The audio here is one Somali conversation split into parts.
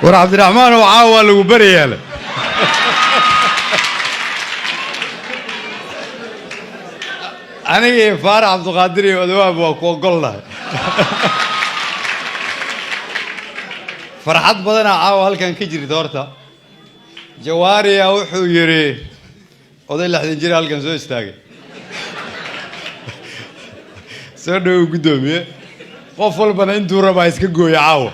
War Cabdiraxmaan oo caawa lagu baryaale. Aniga iyo Faarax Cabdiqaadir iyo Odawaab waa ku ogolnahay. Farxad badanaa caawa halkan ka jirta. Horta Jawaariya wuxuu yidhi oday 60 jir halkan soo istaagay, soo dhowow guddoomiye. Qof walbana intuu rabaa iska gooya caawa.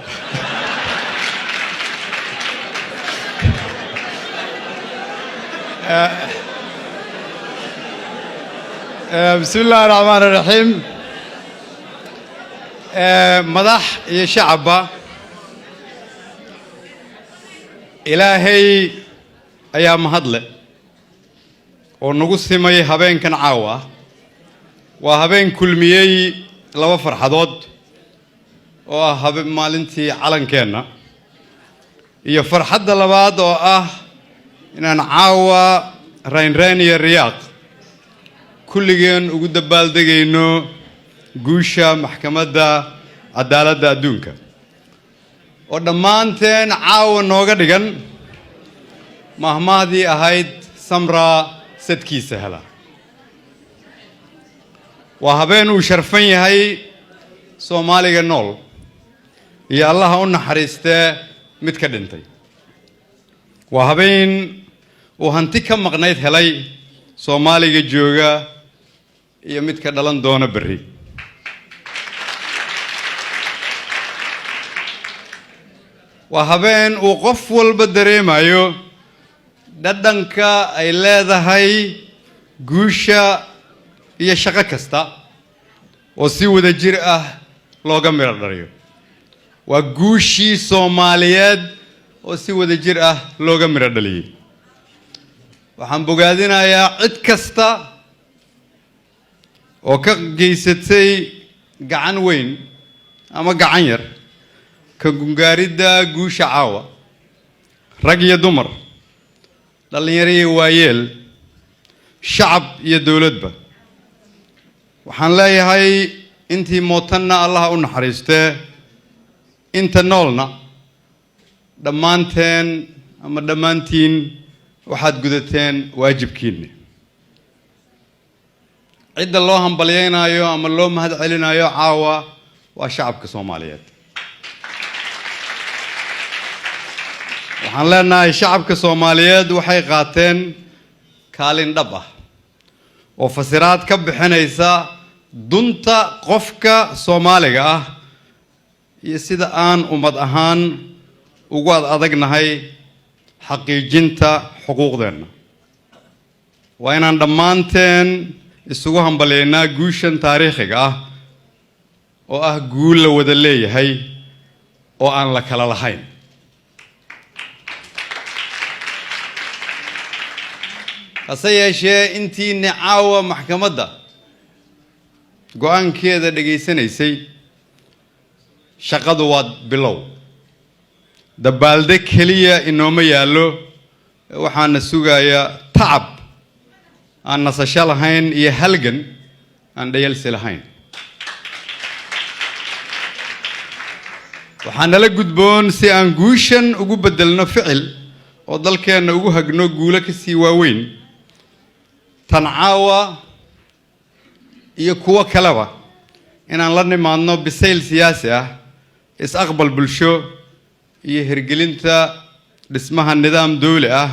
Bismi illaahi raxmaan raxiim. Madax iyo shacabba, Ilaahay ayaa mahadle oo nagu simay habeenkan caawa ah. Waa habeen kulmiyey laba farxadood oo ah habe maalintii calankeenna iyo farxadda labaad oo ah inaan caawa raynrayn iyo riyaaq kulligeen ugu dabaaldegayno guusha Maxkamadda Cadaaladda Adduunka, oo dhammaanteen caawa nooga dhigan mahmaahdii ahayd "Samraa sadkiisa hela". Waa habeen uu sharfan yahay Soomaaliga nool iyo Allaha u naxariistee mid ka dhintay. Waa habeen uu hanti ka maqnayd helay Soomaaliga jooga iyo mid ka dhalan doona berri. Waa habeen uu qof walba dareemayo dhadhanka ay leedahay guusha iyo shaqo kasta oo si wada jir ah looga midho dhaliyo. Waa guushii Soomaaliyeed oo si wada jir ah looga midho dhaliyey. Waxaan bogaadinayaa cid kasta oo ka geysatay gacan weyn ama gacan yar ka gungaaridda guusha caawa, rag iyo dumar, dhallinyaro iyo waayeel, shacab iyo dowladba. Waxaan leeyahay intii mootanna Allaha u naxariistee, inta noolna dhammaanteen ama dhammaantiin waxaad gudateen waajibkiinna. Cidda loo hambalyaynayo ama loo mahad celinayo caawa waa shacabka Soomaaliyeed. Waxaan leenahay shacabka Soomaaliyeed waxay qaateen kaalin dhab ah oo fasiraad ka bixinaysa dunta qofka Soomaaliga ah iyo sida aan ummad ahaan ugu ad adagnahay xaqiijinta xuquuqdeenna. Waa inaan dhammaanteen isugu hambalyaynaa guushan taariikhiga ah oo ah guul la wada leeyahay oo aan la kala lahayn. Hase yeeshee, intiina caawa maxkamadda go-aankeeda dhegaysanaysay, shaqadu waa bilow. Dabaalde keliya inooma yaallo, waxaana sugayaa tacab aan nasasho lahayn iyo halgan aan dhayalsi lahayn. Waxaa nala gudboon si aan guushan ugu beddelno ficil oo dalkeenna ugu hagno guulo ka sii waaweyn tan caawa iyo kuwo kaleba, inaan la nimaadno bisayl siyaasi ah, is-aqbal bulsho iyo hirgelinta dhismaha nidaam dawli ah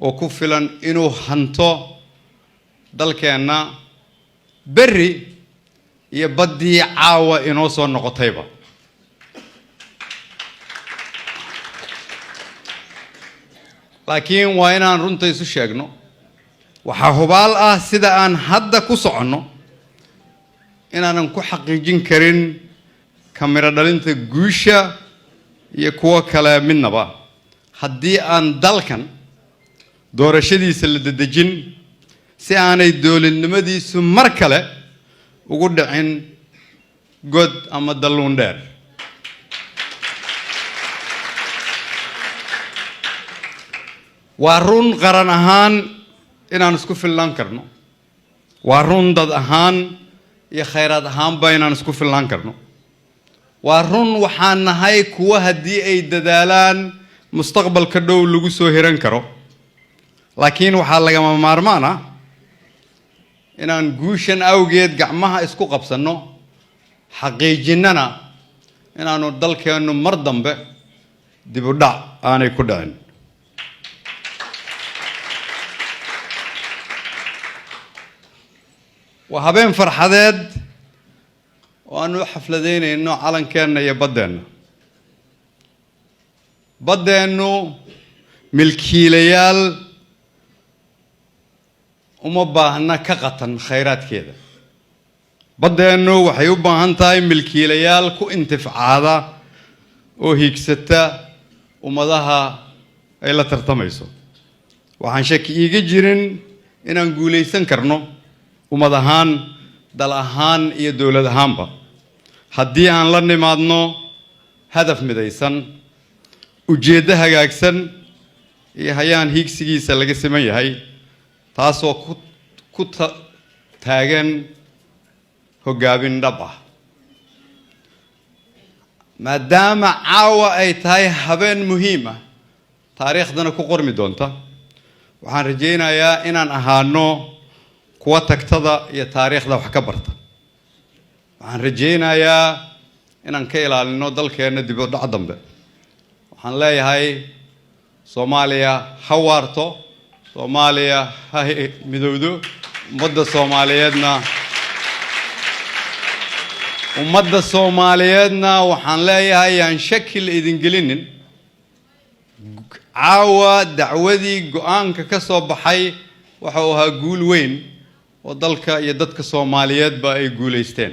oo ku filan inuu hanto dalkeenna, berri iyo baddii caawa inoo soo noqotayba. Laakiin waa inaan runta isu sheegno. Waxaa hubaal ah sida aan hadda ku soconno inaanan ku xaqiijin karin kamiro dhalinta guusha iyo kuwo kale midnaba haddii aan dalkan doorashadiisa la dedejin, si aanay dowladnimadiisu mar kale ugu dhicin god ama dalluun dheer. Waa run qaran ahaan inaan isku filnaan karno, waa run dad ahaan iyo khayraad ahaanba inaan isku filnaan karno. Waa run, waxaan nahay kuwa haddii ay dadaalaan mustaqbalka dhow lagu soo hiran karo, laakiin waxaa lagama maarmaan ah inaan guushan awgeed gacmaha isku qabsanno, xaqiijinnana inaanu dalkeennu mar dambe dib u dhac aanay ku dhicin. Waa habeen farxadeed oo aanu u xafladaynayno calankeenna iyo baddeenna. Baddeennu milkiilayaal uma baahna ka qatan khayraadkeeda. Baddeennu waxay u baahan tahay milkiilayaal ku intifcaada oo hiigsata ummadaha ay la tartamayso. Waxaan shaki iiga jirin inaan guulaysan karno ummad ahaan, dal ahaan iyo dowlad ahaanba, haddii aan la nimaadno hadaf midaysan, ujeeddo hagaagsan iyo hayaan hiigsigiisa laga siman yahay, taasoo ku taagan hoggaabin dhab ah. Maadaama caawa ay tahay habeen muhiim ah, taariikhdana ku qormi doonta, waxaan rajaynayaa inaan ahaano kuwa tagtada iyo taariikhda wax ka barta. Waxaan rajaynayaa inaan ka ilaalino dalkeenna dib u dhac dambe. Waxaan leeyahay, Soomaaliya ha waarto, Soomaaliya ha midowdo, ummadda Soomaaliyeedna waxaan leeyahay, yaan shaki la idin gelinin. Caawa dacwadii go-aanka ka soo baxay waxa uu ahaa guul weyn oo dalka iyo dadka Soomaaliyeedba ay guulaysteen.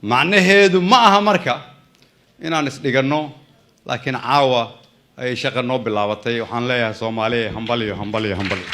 Macnaheedu ma aha marka inaan isdhiganno, laakiin caawa ayay shaqa noo bilaabatay. Waxaan leeyahay, Soomaaliya, hambalyo, hambalyo, hambalyo.